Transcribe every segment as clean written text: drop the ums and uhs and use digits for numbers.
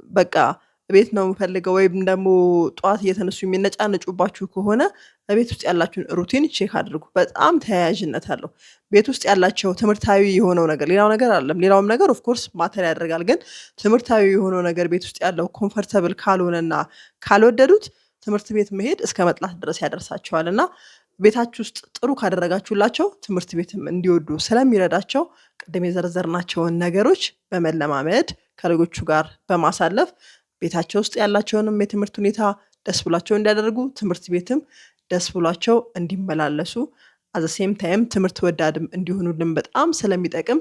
በቃ ቤት ነው የምፈልገው ወይም ደግሞ ጠዋት እየተነሱ የሚነጫነጩባችሁ ከሆነ ቤት ውስጥ ያላችሁን routine check አድርጉ። በጣም ተያያዥነት አለው። ቤት ውስጥ ያላቸው ትምህርታዊ የሆነው ነገር፣ ሌላው ነገር አለም፣ ሌላውም ነገር of course matter ያደርጋል። ግን ትምህርታዊ የሆነው ነገር ቤት ውስጥ ያለው comfortable ካልሆነና ካልወደዱት ትምህርት ቤት መሄድ እስከ መጥላት ድረስ ያደርሳቸዋል። እና ቤታችሁ ውስጥ ጥሩ ካደረጋችሁላቸው ትምህርት ቤትም እንዲወዱ ስለሚረዳቸው ቅድም የዘረዘርናቸውን ነገሮች በመለማመድ፣ ከልጆቹ ጋር በማሳለፍ፣ ቤታቸው ውስጥ ያላቸውንም የትምህርት ሁኔታ ደስ ብሏቸው እንዲያደርጉ፣ ትምህርት ቤትም ደስ ብሏቸው እንዲመላለሱ፣ at the same time ትምህርት ወዳድም እንዲሆኑልን በጣም ስለሚጠቅም።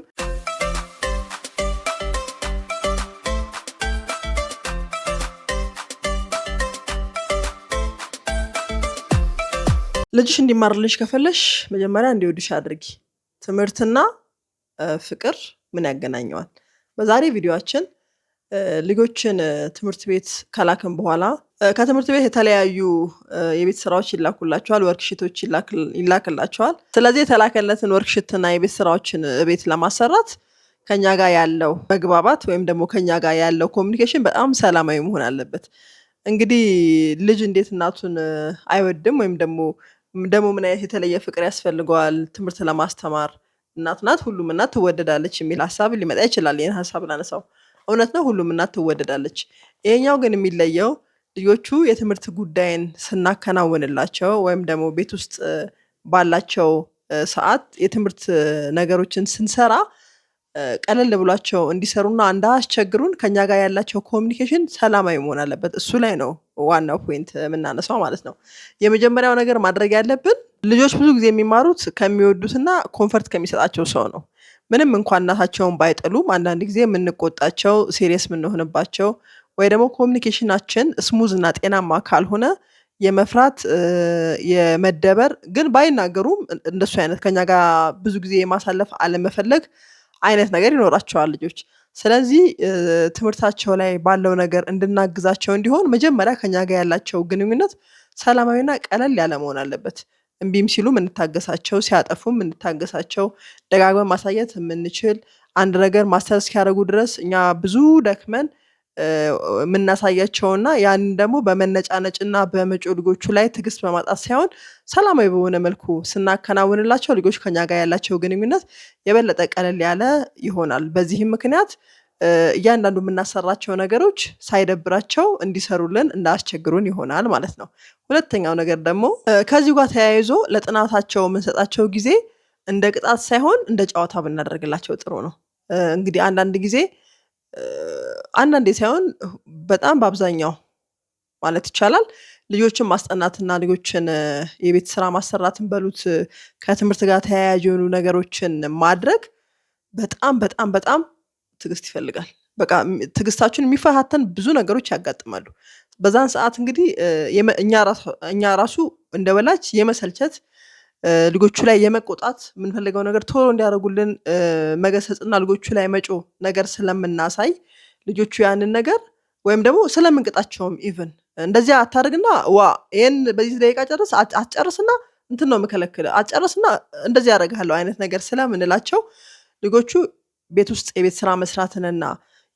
ልጅሽ እንዲማርልሽ ከፈለሽ መጀመሪያ እንዲወድሽ አድርጊ። ትምህርትና ፍቅር ምን ያገናኘዋል? በዛሬ ቪዲዮአችን ልጆችን ትምህርት ቤት ከላክን በኋላ ከትምህርት ቤት የተለያዩ የቤት ስራዎች ይላኩላቸዋል፣ worksheet ኦች ይላክላቸዋል። ስለዚህ የተላከለትን worksheet ና የቤት ስራዎችን ቤት ለማሰራት ከኛ ጋር ያለው መግባባት ወይም ደግሞ ከኛ ጋር ያለው communication በጣም ሰላማዊ መሆን አለበት። እንግዲህ ልጅ እንዴት እናቱን አይወድም? ወይም ደግሞ ምን አይነት የተለየ ፍቅር ያስፈልገዋል ትምህርት ለማስተማር? እናት ናት፣ ሁሉም እናት ትወደዳለች የሚል ሀሳብ ሊመጣ ይችላል። ይህን ሀሳብ ላነሳው እውነት ነው፣ ሁሉም እናት ትወደዳለች። ይሄኛው ግን የሚለየው ልጆቹ የትምህርት ጉዳይን ስናከናውንላቸው ወይም ደግሞ ቤት ውስጥ ባላቸው ሰዓት የትምህርት ነገሮችን ስንሰራ ቀለል ብሏቸው እንዲሰሩና እንዳያስቸግሩን ከኛ ጋር ያላቸው communication ሰላማዊ መሆን አለበት። እሱ ላይ ነው ዋናው point የምናነሳው ማለት ነው። የመጀመሪያው ነገር ማድረግ ያለብን ልጆች ብዙ ጊዜ የሚማሩት ከሚወዱትና comfort ከሚሰጣቸው ሰው ነው። ምንም እንኳን እናታቸውን ባይጠሉም አንዳንድ ጊዜ የምንቆጣቸው፣ serious የምንሆንባቸው ወይ ደግሞ communication ኣችን smooth እና ጤናማ ካልሆነ የመፍራት፣ የመደበር፣ ግን ባይናገሩም እንደሱ አይነት ከኛ ጋር ብዙ ጊዜ የማሳለፍ አለመፈለግ አይነት ነገር ይኖራቸዋል ልጆች። ስለዚህ ትምህርታቸው ላይ ባለው ነገር እንድናግዛቸው እንዲሆን መጀመሪያ ከኛ ጋር ያላቸው ግንኙነት ሰላማዊና ቀለል ያለ መሆን አለበት። እምቢም ሲሉ የምንታገሳቸው፣ ሲያጠፉ የምንታገሳቸው፣ ደጋግመን ማሳየት የምንችል፣ አንድ ነገር master እስኪያደርጉ ድረስ እኛ ብዙ ደክመን የምናሳያቸውና ያንን ደግሞ በመነጫነጭና በመጮህ፣ ልጆቹ ላይ ትዕግስት በማጣት ሳይሆን ሰላማዊ በሆነ መልኩ ስናከናውንላቸው ልጆች ከኛ ጋር ያላቸው ግንኙነት የበለጠ ቀለል ያለ ይሆናል። በዚህም ምክንያት እያንዳንዱ የምናሰራቸው ነገሮች ሳይደብራቸው እንዲሰሩልን፣ እንዳያስቸግሩን ይሆናል ማለት ነው። ሁለተኛው ነገር ደግሞ ከዚሁ ጋር ተያይዞ ለጥናታቸው የምንሰጣቸው ጊዜ እንደ ቅጣት ሳይሆን እንደ ጨዋታ ብናደርግላቸው ጥሩ ነው። እንግዲህ አንዳንድ ጊዜ፣ አንዳንዴ ሳይሆን በጣም በአብዛኛው ማለት ይቻላል፣ ልጆችን ማስጠናትና ልጆችን የቤት ስራ ማሰራትን በሉት ከትምህርት ጋር ተያያዥ የሆኑ ነገሮችን ማድረግ በጣም በጣም በጣም ትዕግስት ይፈልጋል። በቃ ትዕግስታችሁን የሚፈታተን ብዙ ነገሮች ያጋጥማሉ። በዛን ሰዓት እንግዲህ እኛ ራሱ እንደ ወላጅ የመሰልቸት፣ ልጆቹ ላይ የመቆጣት፣ የምንፈልገው ነገር ቶሎ እንዲያደርጉልን መገሰጽና ልጆቹ ላይ መጮህ ነገር ስለምናሳይ ልጆቹ ያንን ነገር ወይም ደግሞ ስለምንቅጣቸውም even እንደዚያ አታደርግና ዋ ይሄን በዚህ ደቂቃ ጨርስ፣ አትጨርስና እንትን ነው የምከለክልህ፣ አትጨርስና እንደዚህ ያደርግሃለሁ አይነት ነገር ስለምንላቸው ልጆቹ ቤት ውስጥ የቤት ስራ መስራትንና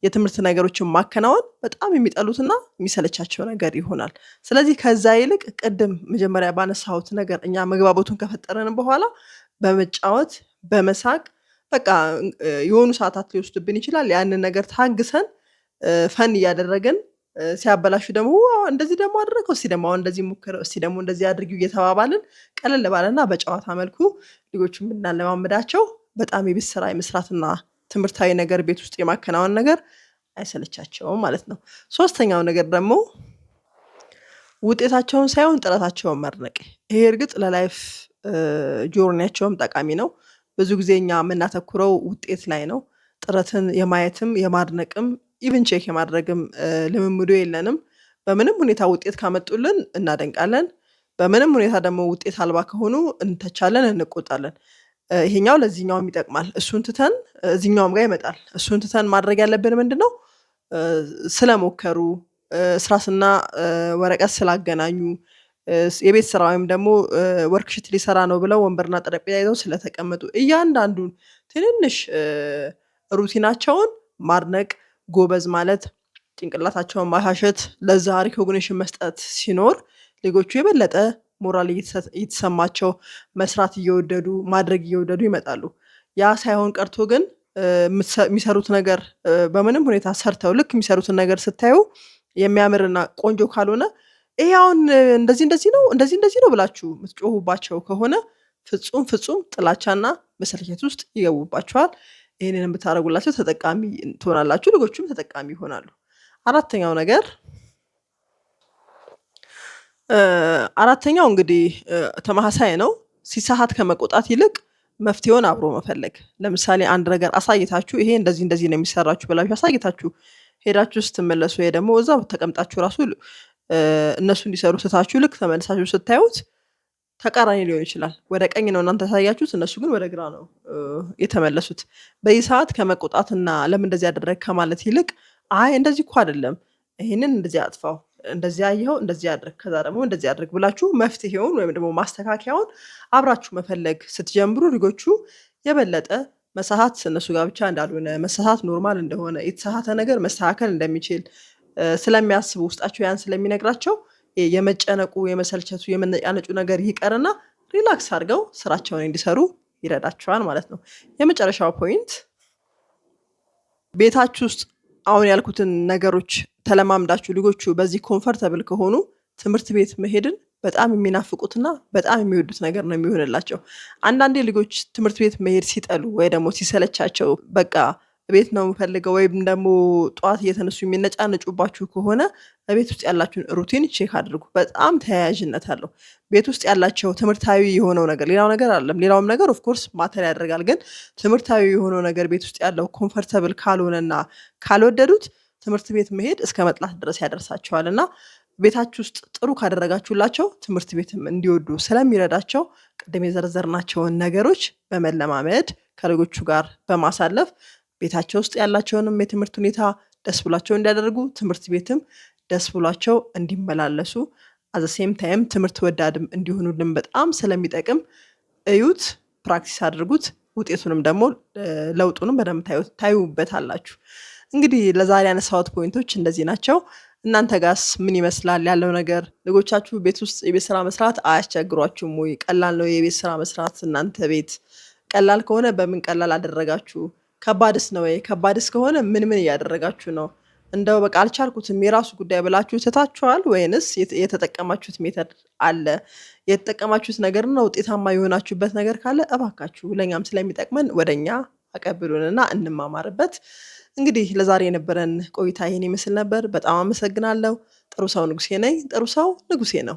የትምህርት ነገሮችን ማከናወን በጣም የሚጠሉትና የሚሰለቻቸው ነገር ይሆናል። ስለዚህ ከዛ ይልቅ ቅድም መጀመሪያ ባነሳሁት ነገር እኛ መግባባቱን ከፈጠረን በኋላ በመጫወት፣ በመሳቅ፣ በቃ የሆኑ ሰዓታት ሊወስድብን ይችላል። ያንን ነገር ታግሰን fun እያደረግን፣ ሲያበላሹ ደግሞ እንደዚህ ደግሞ አድረገው፣ እስቲ ደግሞ አሁን እንደዚህ ሞክረው፣ እስቲ ደግሞ እንደዚህ አድርጊው እየተባባልን ቀለል ባለና በጨዋታ መልኩ ልጆቹን ብናለማምዳቸው በጣም የቤት ስራ የመስራትና ትምህርታዊ ነገር ቤት ውስጥ የማከናወን ነገር አይሰለቻቸውም ማለት ነው። ሶስተኛው ነገር ደግሞ ውጤታቸውን ሳይሆን ጥረታቸውን ማድነቅ። ይሄ እርግጥ ለ life journey ያቸውም ጠቃሚ ነው። ብዙ ጊዜ እኛ የምናተኩረው ውጤት ላይ ነው። ጥረትን የማየትም የማድነቅም even check የማድረግም ልምምዱ የለንም። በምንም ሁኔታ ውጤት ካመጡልን እናደንቃለን። በምንም ሁኔታ ደግሞ ውጤት አልባ ከሆኑ እንተቻለን፣ እንቆጣለን። ይሄኛው ለዚህኛውም ይጠቅማል። እሱን ትተን እዚህኛውም ጋር ይመጣል። እሱን ትተን ማድረግ ያለብን ምንድን ነው? ስለሞከሩ፣ እስራስና ወረቀት ስላገናኙ፣ የቤት ስራ ወይም ደግሞ worksheet ሊሰራ ነው ብለው ወንበርና ጠረጴዛ ይዘው ስለተቀመጡ እያንዳንዱን ትንንሽ routine ኣቸውን ማድነቅ፣ ጎበዝ ማለት፣ ጭንቅላታቸውን ማሻሸት፣ ለዛ recognition መስጠት ሲኖር ልጆቹ የበለጠ ሞራል እየተሰማቸው መስራት እየወደዱ፣ ማድረግ እየወደዱ ይመጣሉ። ያ ሳይሆን ቀርቶ ግን የሚሰሩት ነገር በምንም ሁኔታ ሰርተው ልክ የሚሰሩትን ነገር ስታዩ የሚያምርና ቆንጆ ካልሆነ፣ ይሄ አሁን እንደዚህ እንደዚህ ነው፣ እንደዚህ እንደዚህ ነው ብላችሁ የምትጮሁባቸው ከሆነ ፍጹም ፍጹም ጥላቻና መሰልቸት ውስጥ ይገቡባችኋል። ይህንን ብታደርጉላቸው ተጠቃሚ ትሆናላችሁ፣ ልጆቹም ተጠቃሚ ይሆናሉ። አራተኛው እንግዲህ ተመሳሳይ ነው። ሲሳሳት ከመቆጣት ይልቅ መፍትሄውን አብሮ መፈለግ። ለምሳሌ አንድ ነገር አሳይታችሁ፣ ይሄ እንደዚህ እንደዚህ ነው የሚሰራችሁ ብላችሁ አሳይታችሁ ሄዳችሁ ስትመለሱ ወይ ደግሞ እዛ ተቀምጣችሁ ራሱ እነሱ እንዲሰሩ ትታችሁ ልክ ተመልሳችሁ ስታዩት ተቃራኒ ሊሆን ይችላል። ወደ ቀኝ ነው እናንተ ያሳያችሁት፣ እነሱ ግን ወደ ግራ ነው የተመለሱት። በዚህ ሰዓት ከመቆጣትና ለምን እንደዚህ ያደረግ ከማለት ይልቅ፣ አይ እንደዚህ እኮ አይደለም፣ ይህንን እንደዚህ አጥፋው፣ እንደዚህ አየኸው፣ እንደዚህ አድርግ፣ ከዛ ደግሞ እንደዚህ አድርግ ብላችሁ መፍትሄውን ወይም ደግሞ ማስተካከያውን አብራችሁ መፈለግ ስትጀምሩ ልጆቹ የበለጠ መሳሳት እነሱ ጋር ብቻ እንዳልሆነ፣ መሳሳት normal እንደሆነ፣ የተሳሳተ ነገር መስተካከል እንደሚችል ስለሚያስቡ፣ ውስጣቸው ያን ስለሚነግራቸው የመጨነቁ፣ የመሰልቸቱ፣ የመነጫነጩ ነገር ይቀርና relax አድርገው ስራቸውን እንዲሰሩ ይረዳቸዋል ማለት ነው። የመጨረሻው point፣ ቤታችሁ ውስጥ አሁን ያልኩትን ነገሮች ተለማምዳችሁ ልጆቹ በዚህ comfortable ከሆኑ ትምህርት ቤት መሄድን በጣም የሚናፍቁትና በጣም የሚወዱት ነገር ነው የሚሆንላቸው። አንዳንዴ ልጆች ትምህርት ቤት መሄድ ሲጠሉ ወይ ደግሞ ሲሰለቻቸው፣ በቃ ቤት ነው የምፈልገው ወይም ደግሞ ጠዋት እየተነሱ የሚነጫነጩባችሁ ከሆነ ቤት ውስጥ ያላችሁን routine check አድርጉ። በጣም ተያያዥነት አለው። ቤት ውስጥ ያላቸው ትምህርታዊ የሆነው ነገር፣ ሌላው ነገር አይደለም። ሌላውም ነገር of course matter ያደርጋል። ግን ትምህርታዊ የሆነው ነገር ቤት ውስጥ ያለው comfortable ካልሆነና ካልወደዱት ትምህርት ቤት መሄድ እስከ መጥላት ድረስ ያደርሳቸዋል። እና ቤታችሁ ውስጥ ጥሩ ካደረጋችሁላቸው ትምህርት ቤትም እንዲወዱ ስለሚረዳቸው ቅድም የዘረዘርናቸውን ነገሮች በመለማመድ፣ ከልጆቹ ጋር በማሳለፍ ቤታቸው ውስጥ ያላቸውንም የትምህርት ሁኔታ ደስ ብሏቸው እንዲያደርጉ፣ ትምህርት ቤትም ደስ ብሏቸው እንዲመላለሱ፣ at the same time ትምህርት ወዳድም እንዲሆኑልን በጣም ስለሚጠቅም እዩት፣ practice አድርጉት። ውጤቱንም ደግሞ ለውጡንም በደንብ ታዩበታላችሁ። እንግዲህ ለዛሬ ያነሳሁት point ኦች እንደዚህ ናቸው። እናንተ ጋስ ምን ይመስላል ያለው ነገር? ልጆቻችሁ ቤት ውስጥ የቤት ስራ መስራት አያስቸግሯችሁም ወይ? ቀላል ነው የቤት ስራ መስራት እናንተ ቤት? ቀላል ከሆነ በምን ቀላል አደረጋችሁ? ከባድስ ነው ወይ? ከባድስ ከሆነ ምን ምን እያደረጋችሁ ነው? እንደው በቃ አልቻልኩትም የራሱ ጉዳይ ብላችሁ ትታችኋል ወይንስ የተጠቀማችሁት method አለ? የተጠቀማችሁት ነገርና ውጤታማ የሆናችሁበት ነገር ካለ እባካችሁ ለእኛም ስለሚጠቅመን ወደኛ አቀብሉንና እንማማርበት። እንግዲህ ለዛሬ የነበረን ቆይታ ይህን ይመስል ነበር። በጣም አመሰግናለሁ። ጥሩ ሰው ንጉሴ ነኝ። ጥሩ ሰው ንጉሴ ነው።